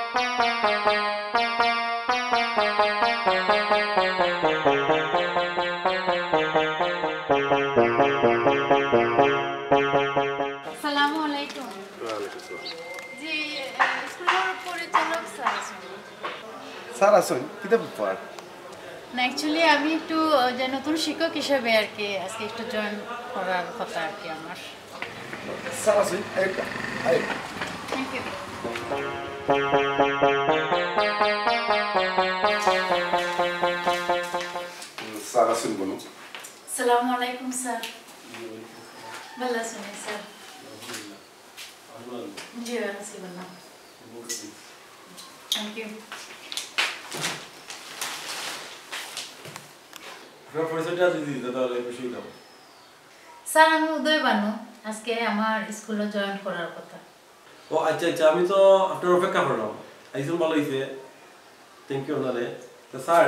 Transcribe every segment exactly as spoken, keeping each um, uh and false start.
আসসালামু আলাইকুম। ওয়ালাইকুম আসসালাম। জি, আহ, স্কুলের পরিচালক স্যার আছেন? স্যার আছেন, কিতা ব্যাপার? না, actually আমি একটু, আহ, যে নতুন শিক্ষক হিসেবে আর কি আজকে একটু জয়েন করার কথা আর কি আমার। স্যার আছেন, আরেকটা, আরেকটা। Thank you। হুম, স্যার আছেন বলুন। আসসালামু আলাইকুম স্যার। ভালো আছেন স্যার? জি, আছি ভালো। Thank you। আপনার পরিচয়টা যদি দিতে তাহলে খুশি হইতাম। স্যার, আমি উদয় বানু, আজকে আমার স্কুলে জয়েন করার কথা। ও আচ্ছা আচ্ছা, আমি তো আপনার অপেক্ষা করলাম। আইসেন ভালো হইছে। Thank you আপনারে। তো স্যার,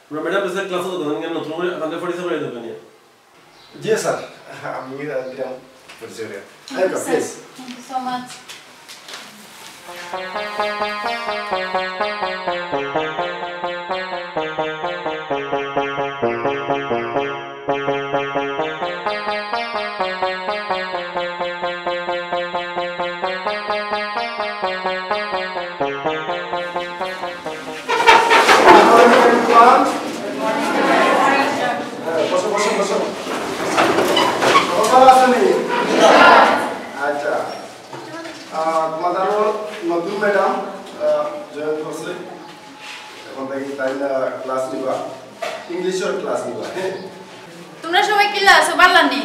আমরা ম্যাডাম এসে ক্লাসে তো নতুন করে আপনাদের পরিচয় করে দেবেন। জি স্যার, আমি, আহ, দিলাম পরিচয়। Thank you, Welcome, sir. Please. Thank you so much. হ্যাঁ, বসো, বসো, বসো। সবাই ভালো আছো নি? আচ্ছা। আহ, তোমাদের নতুন ম্যাডাম, আহ, জয়েন করছে। এখন থেকে তাই না ক্লাস নিবা? ইংলিশের ক্লাস নিবা, হ্যাঁ? তোমরা সবাই কিলা আছো? ভালা নি?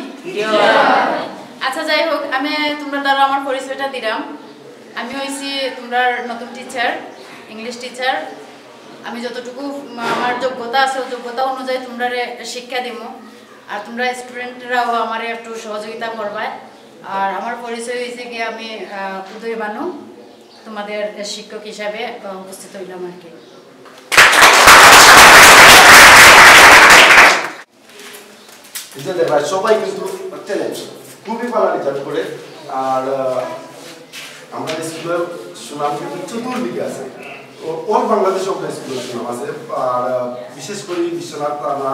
আচ্ছা, যাই হোক, আমি তোমরা দ্বারা আমার পরিচয়টা দিলাম। আমি হইছি তোমরার নতুন টিচার, ইংলিশ টিচার। আমি যতটুকু, উম, আমার যোগ্যতা আছে, ওই যোগ্যতা অনুযায়ী তোমরারে শিক্ষা দিমু। আর তোমরা স্টুডেন্টরাও আমারে একটু সহযোগিতা করবায়। আর আমার পরিচয় হইছে গিয়া আমি, আহ, উদয় বানু, তোমাদের শিক্ষক হিসাবে, আহ, উপস্থিত হইলাম আর কি। এই যে দেখবা, সবাই কিন্তু ট্যালেন্ট, খুবই ভালা রেজাল্ট করে। আর, আহ, আমরা স্কুলের সুনাম কিন্তু চতুর্দিকে আছে। ও-, অল বাংলাদেশে আমরা স্কুলের সুনাম আছে। আর, আহ, বিশেষ করে বিশ্বনাথ থানা,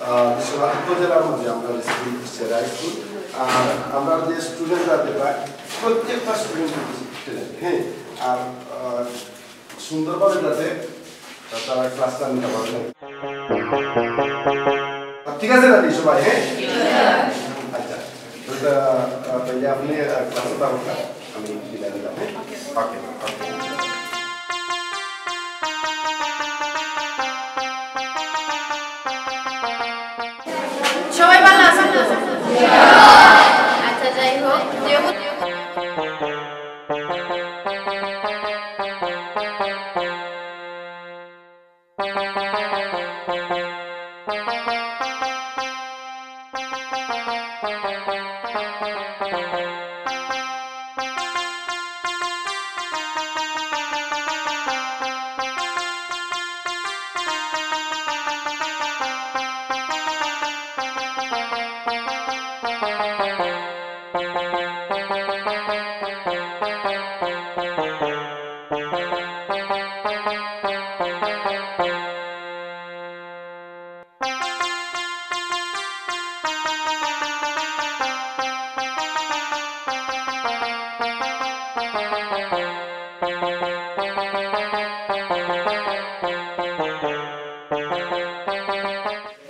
আহ, বিশ্বনাথ উপজেলার মধ্যে আমরা স্কুল সেরা স্কুল। আর আমরা যে স্টুডেন্টরা দেখবা, প্রত্যেকটা স্টুডেন্ট ট্যালেন্ট, হ্যাঁ। আর, আহ, সুন্দরভাবে যাতে তারা ক্লাসটা নিতে পারে। ঠিক আছে দাদি সবাই, হ্যাঁ? আচ্ছা, তো, আহ, তাইলে আপনি, আহ, ক্লাসে থাকুন, আমি বিদায় নিলাম, হ্যাঁ? ওকে, ওকে। সবাই ভালো আছেন তো? আচ্ছা, যাই হোক, যেহেতু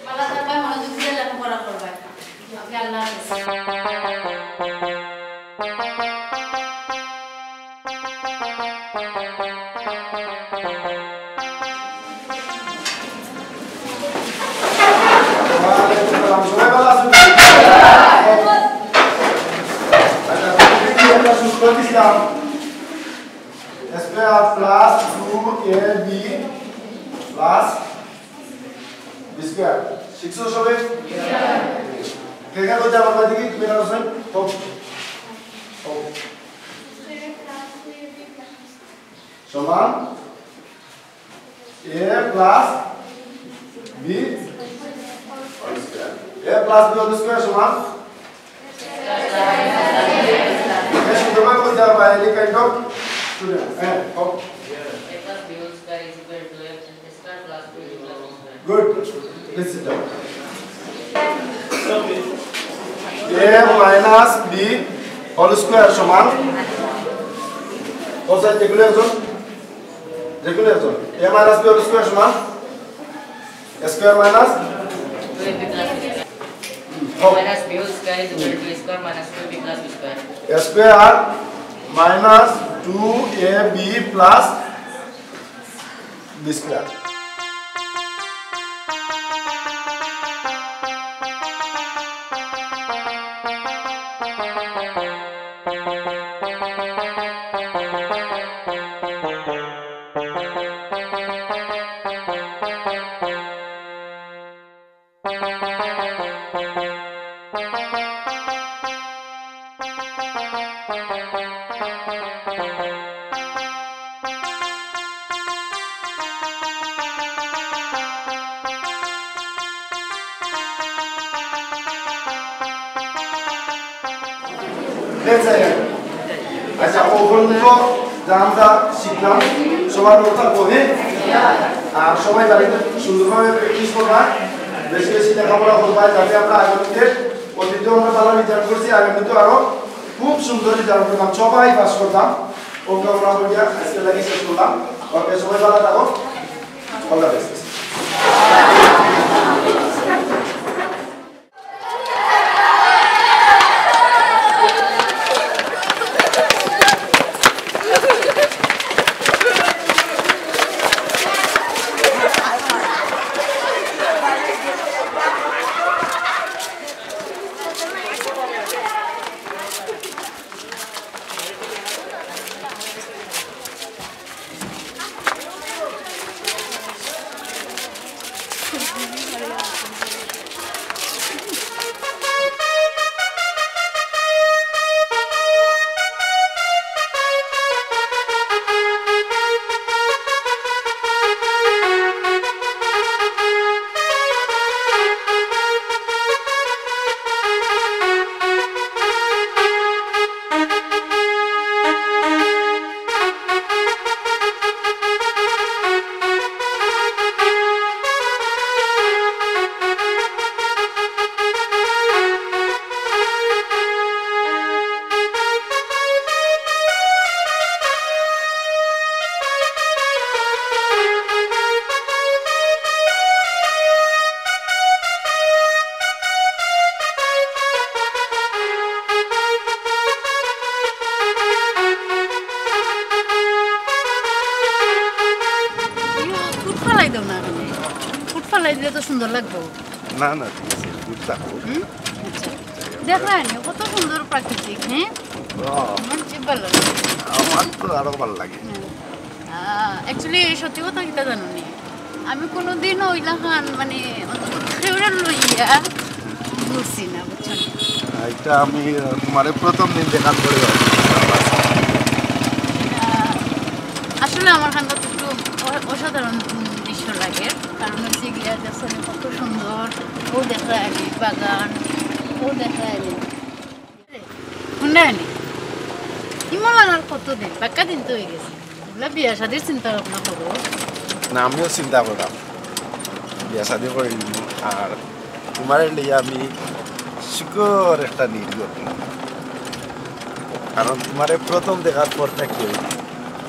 ভালো থাকবা, মনোযোগ দিয়ে লেখাপড়া করবা। ওকে, আল্লাহ হাফেজ। ওয়ালাইকুম সালাম। সবাই ভালো আছেন? আচ্ছা, তুমি কি একটা সূত্র দিছিলাম? Square plus two A B plus B square। শিখছো সবাই? কে কে কইতে পারবা দেখি, তুমি না হোসেন? হোক। হোক। সমান A plus B whole square। A plus B whole square সমান? বেশ, তোমার মধ্যে আবার any kind of student, হ্যাঁ, হোক। Good. Please sit down. A minus b whole square সমান, ও স্যার, যে কোনো একজন, যে কোনো একজন, a minus b whole square সমান a square minus, two a b plus b square, হোক। Minus b whole square is equal to a square minus two a b plus b square. A square minus two a b plus b square. আচ্ছা, ও পর্যন্ত যা আমরা শিখলাম, সবার মতো থাকবো, হ্যাঁ? আর সবাই বাড়িতে সুন্দরভাবে প্র্যাকটিস করবা, বেশি বেশি লেখাপড়া করবা, যাতে আমরা আগামীতে, অতীতে আমরা ভালো রেজাল্ট করছি, আগামীতে আরো খুব সুন্দর রেজাল্ট করতাম, সবাই পাস করতাম। ওকে, আমরা বলি আজকে লাগি শেষ করলাম। ওকে, সবাই ভালো থাকো, অল দ্য বেস্ট। ইয়ো, ফুট ফালাই দাও না এখানে। ফুট ফালাই দিলে তো সুন্দর লাগবো। না, না, ঠিক আছে, ফুট থাকো। হুম? আচ্ছা। দেখলাম, কত সুন্দর প্রাকৃতিক, হ্যাঁ? বাহ। আমার যে ভালো লাগে। আমার তো আরো ভালো লাগে। হ্যাঁ। আহ, actually, সত্যি কথা কিতা জানো নি? আমি কোনোদিনও ওইলাখান, মানে, অন্তত কেউরে লইয়া ঘুরছি না, বুঝছো নি? এটা আমি, আহ, তোমারে প্রথম দিন দেখার পরে ভাবছি। আহ, আসলে আমার কাছে একটু অ-, অসাধারণ, উম, দৃশ্য লাগে। কারণ হচ্ছে গিয়া দেখছো নি কত সুন্দর, ও দেখা আনি বাগান, ও দেখা আনি। হুনরায়নি? ইমন আর কতদিন? বাক্কা দিন তো অইগেছে। অগুলা বিয়া শাদির চিন্তা ভাবনা করো। না, আমিও চিন্তা করলাম। বিয়া শাদি করি নিমু। আর তোমারে লইয়া আমি সুখর একটা নির্গত। কারণ তোমারে প্রথম দেখার পর থাকি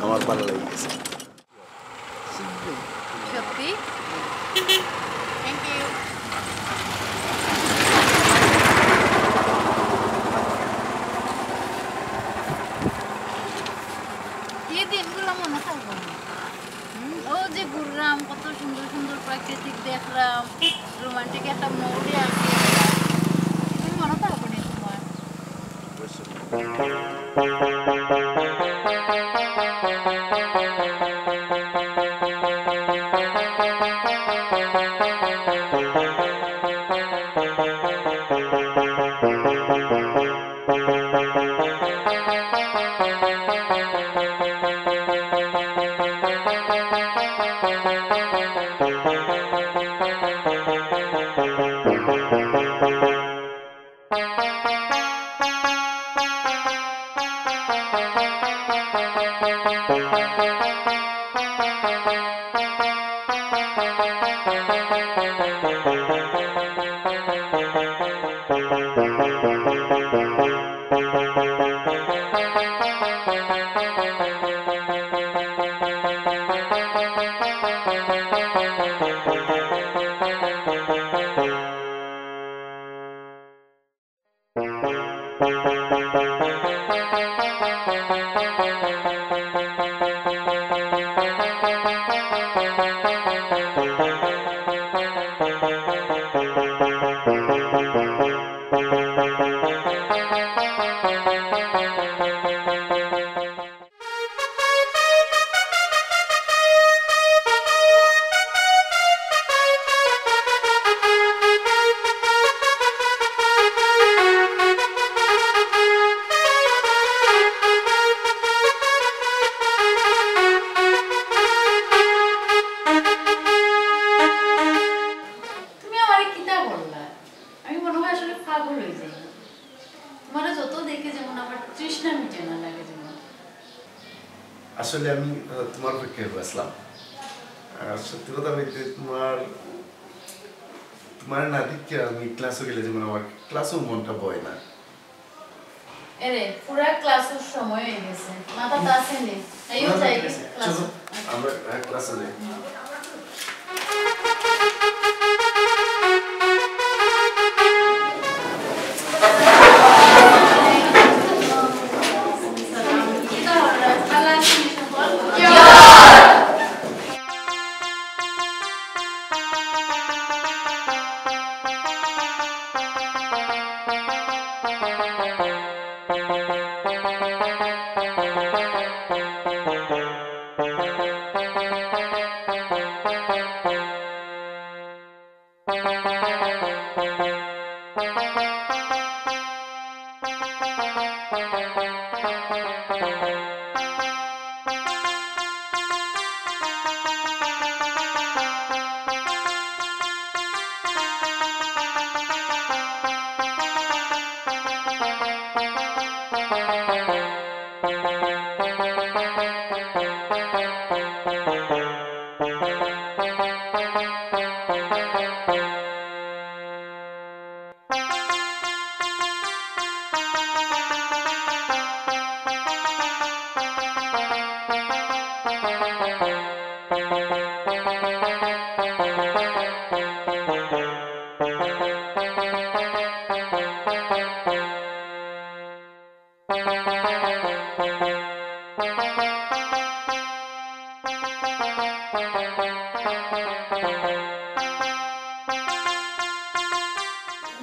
আমার ভালা লাগি গেছে। সত্যি? Thank you. এই দিনগুলা মনো থাকবো নি? হুম? ও যে ঘুরলাম, কত সুন্দর সুন্দর প্রাকৃতিক দেখলাম, রোমান্টিক একটা মুডে আছি। মনো থাকবো নি তোমার? আসলে আমি, আহ, তোমার পক্ষে বাঁচলাম। আর সত্যি কথা বলতে, তোমার, তোমার না দেখে আমি ক্লাসও গেলে যেমন আমার ক্লাসও মনটা বয় না। এরে, পুরা ক্লাসের সময় হয়ে গেছে, মাথা তো আছে নি। আইও, যাই ক্লাসে। চলো, আমরা, আহ, ক্লাসে যাই।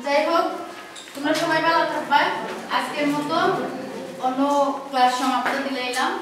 যাই হোক, তোমরা সবাই ভালো থাকবা। আজকের মতো অন্য ক্লাস সমাপ্ত দিলাইলাম।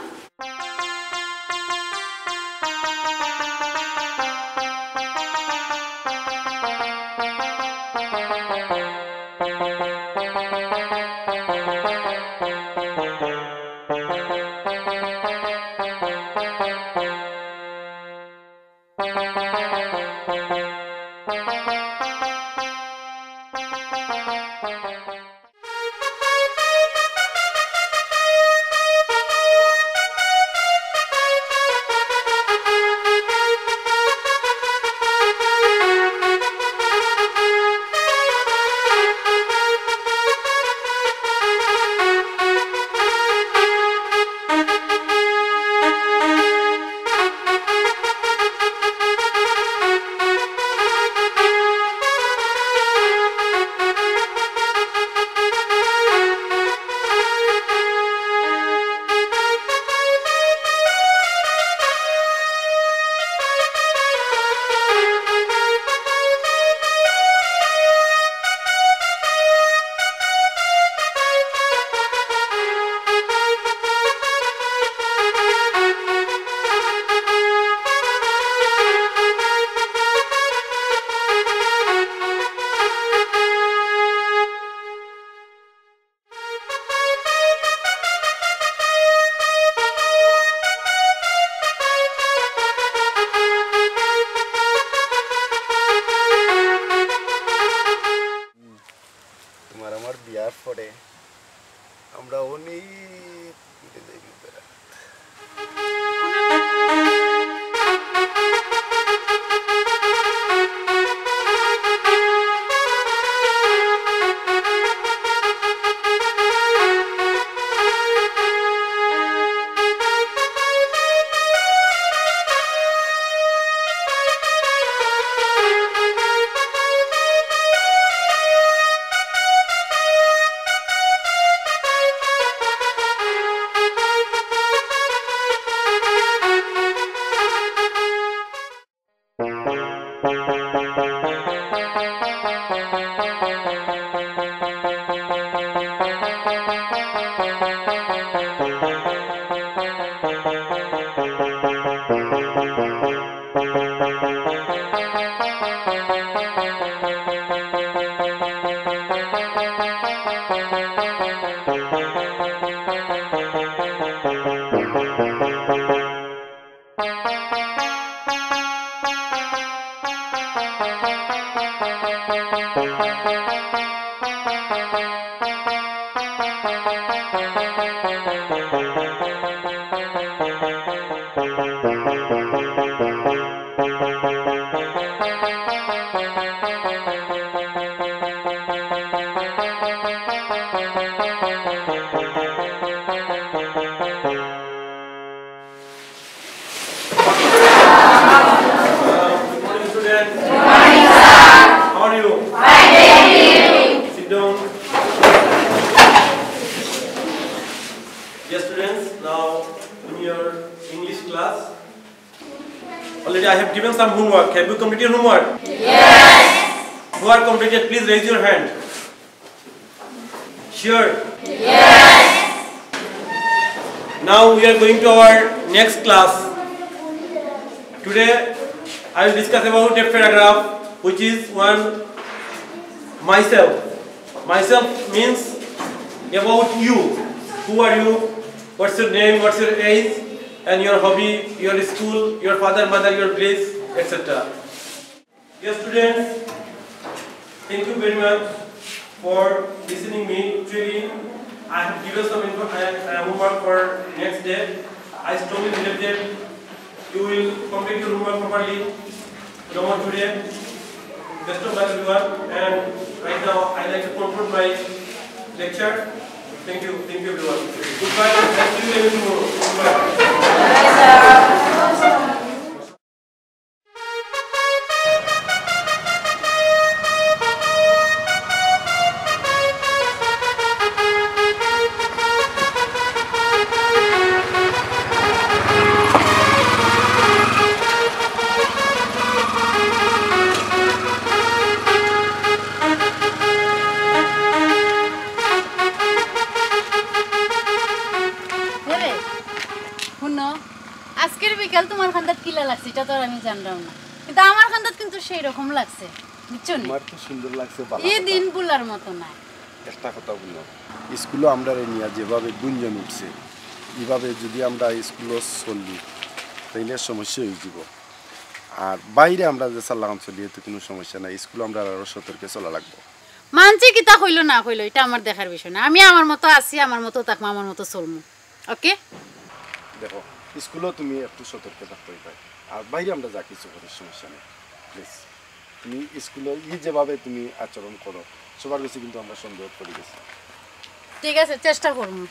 তোমার আমার বিয়ার পরে আমরা অনেক দূরে যাইব বেড়াত। Good morning, students. How are you? Sit down. Yes, students, now in your English class, already I have given some homework. Have you completed homework? Yes. Who are completed, please raise your hand. Sure? Yes. Now we are going to our next class. Today I will discuss about a paragraph, which is one, myself. Myself means about you. Who are you? What's your name? What's your age? And your hobby, your school, your father, mother, your place, et cetera. Dear students, thank you very much for listening me. Actually, I have given some info, I, I have homework for next day. I strongly believe that you will complete your homework properly. No more today. Best of luck, everyone. And right now, I like to conclude my lecture. Thank you, thank you, everyone. Goodbye. And see you again tomorrow. Goodbye. এরে, হুনো, আজকের বিকাল তুমার কান্দাত কিলা লাগছে, ইটা তো আর আমি জানরাম না, কিন্তু আমার কান্দাত কিন্তু সেই রকম লাগছে, বুঝছো নি? আমার তো সুন্দর লাগছে, ভালা কথা। দিন ভুলার মতো নায়। একটা কথা হুনো, স্কুলো আমরারে নিয়া যেভাবে গুঞ্জন উঠছে, ইভাবে যুদি আমরা স্কুলো চলি, তাইলে সমস্যা অইযিবো। আর বাইরে আমরা যে চালান চলি, এতে কুনু সমস্যা নাই। স্কুলো আমরার আরো সতর্কে চলা লাগবো। মানষে কিতা কইলো না কইলো, ইটা আমার দেখার বিষয় না। আমি আমার মতো আছি, আমার মতো থাকমু, আমার মতো চলমু। ওকে? দেখো, স্কুলো তুমি একটু সতর্ক থাকতে অইবো। আর বাইরে আমরা যা কিছু করি, সমস্যা নেই। প্লিজ, তুমি স্কুলো ই যেভাবে তুমি আচরণ করো, সবার গেছে কিন্তু আমরা সন্দেহ করি গেছি। ঠিক আছে, চেষ্টা করমু।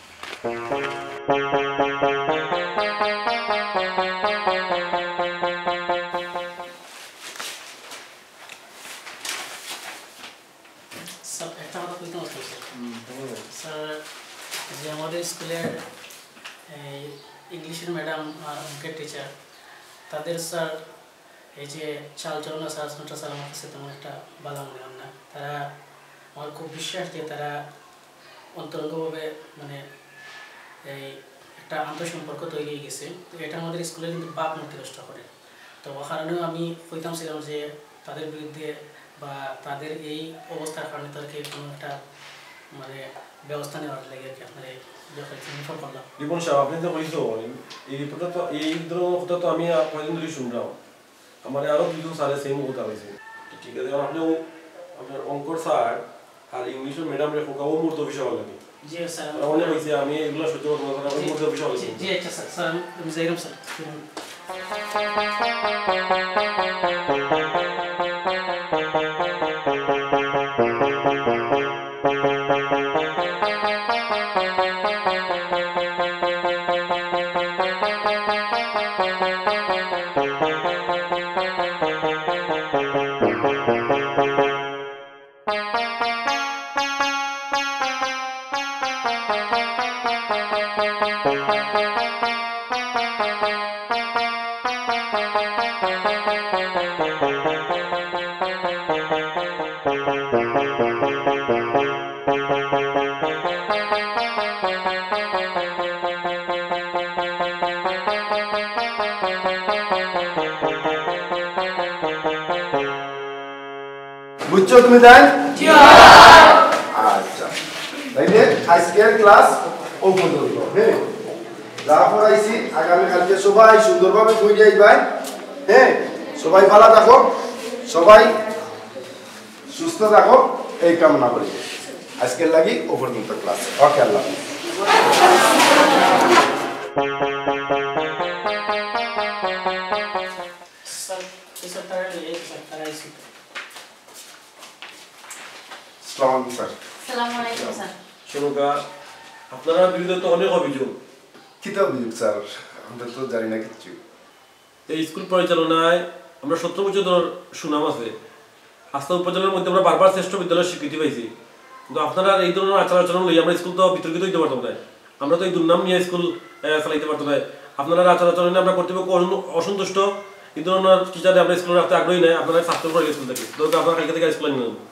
স্যার, একটা কথা কইতাম আসলে, স্যার। হুম, বলো। স্যার, যে আমাদের স্কুলের এই ইংলিশের ম্যাডাম আর অঙ্কের টিচার, তাদের স্যার এই যে চালচলন আছে, আচরণটা স্যার আমার কাছে তেমন একটা ভালো মনে হয় না। তারা, আমার খুব বিশ্বাস যে তারা অন্তরঙ্গভাবে, মানে, এই একটা আন্তঃসম্পর্ক তৈরি হয়ে গেছে। তো এটা আমাদের স্কুলের কিন্তু ভাবমূর্তি নষ্ট করে। তো ও কারণেও আমি কইতাম ছিলাম যে তাদের বিরুদ্ধে বা তাদের এই অবস্থার কারণে তাদেরকে কোনো একটা, মানে, ব্যবস্থা নেওয়ার লাগে আর কি আপনারা এই ব্যাপারে ইনফর্ম করলাম। রিপন সাহেব, আপনি তো কইছো, এই রিপোর্টটা তো, এই ধরনের কথা তো আমি আর কয়দিন ধরে শুনলাম। আমারে আরো দুইজন স্যারে সেম কথা কইছে। তো ঠিক আছে, এখন আপনি ও-, আপনার অঙ্কর স্যার আর ইংলিশের ম্যাডামরে খোকাবো মুহূর্ত অফিসে আওয়ার লাগি। জি, স্যার, আমি তারা অনেক কইছে, আমি এগুলা সহ্য করবো না, তারা জি, মুহূর্ত অফিসে আওয়ার জি, লাগি। জি, আচ্ছা, স্যার, স্যার, আমি, আমি যাইলাম, স্যার। বুঝছো তুমি তাই? জি। আচ্ছা, তাইলে আজকের ক্লাস ও পর্যন্ত, হ্যাঁ? যা পড়াইছি আগামী কালকে সবাই সুন্দরভাবে বুঝে যাইবাই, হ্যাঁ? সবাই ভালো থাকো, সবাই সুস্থ থাকো, এই কামনা করি। আজকের লাগি ও পর্যন্ত ক্লাস। ওকে, আল্লাহ হাফেজ। স্যার, স্যার, তারা এই স্যার, তারা আইছে। আসসালামু আলাইকুম স্যার। সালাম আলাইকুম স্যার। শুনুকা, আপনারার বিরুদ্ধে তো অনেক অভিযোগ। কিতা অভিযোগ স্যার? আমরা তো জানি না কিচ্ছু। এই স্কুল পরিচালনায় আমরা সতেরো বছর ধর সুনাম আছে, আস্থা উপজেলার মধ্যে আমরা বারবার শ্রেষ্ঠ বিদ্যালয়ের স্বীকৃতি পাইছি, কিন্তু আপনারার এই ধরনের আচার আচরণ লইয়া আমরা স্কুল তো বিতর্কিত হইতে পারতাম না। আমরা তো এই দুর্নাম নিয়ে স্কুল আহ, চালাইতে পারতাম না। আপনারার আচার আচরণে আমরা কর্তৃপক্ষ অনু- অসন্তুষ্ট। এই ধরনের টিচারে আমরা স্কুলে রাখতে আগ্রহী নয়। আপনারা সাসপেন্ড করে স্কুল থেকে, দরকার আপনারা কালকে থেকে স্কুলে নিয়ে নেবেন।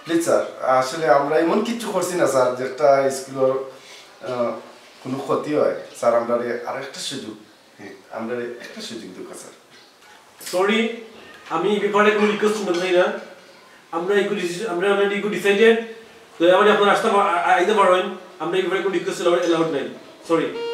প্লিজ স্যার, আসলে আমরা এমন কিচ্ছু করছি না স্যার, যেটা স্কুলের আহ, কোনো ক্ষতি হয়। স্যার, আমরা আরেকটা সুযোগ, হ্যাঁ, আমরা একটা সুযোগ দেবো স্যার। সরি, আমি এই ব্যাপারে কোনো রিকোয়েস্ট শুনতে চাই না। আমরা এগুলো ডিসিশন, আমরা অলরেডি এগুলো ডিসাইডেড। তো এবার আপনারা আসতে পা- আ- আইতে পারেন। আমরা এই ব্যাপারে কোনো রিকোয়েস্ট অ্যালাউড নাই। সরি।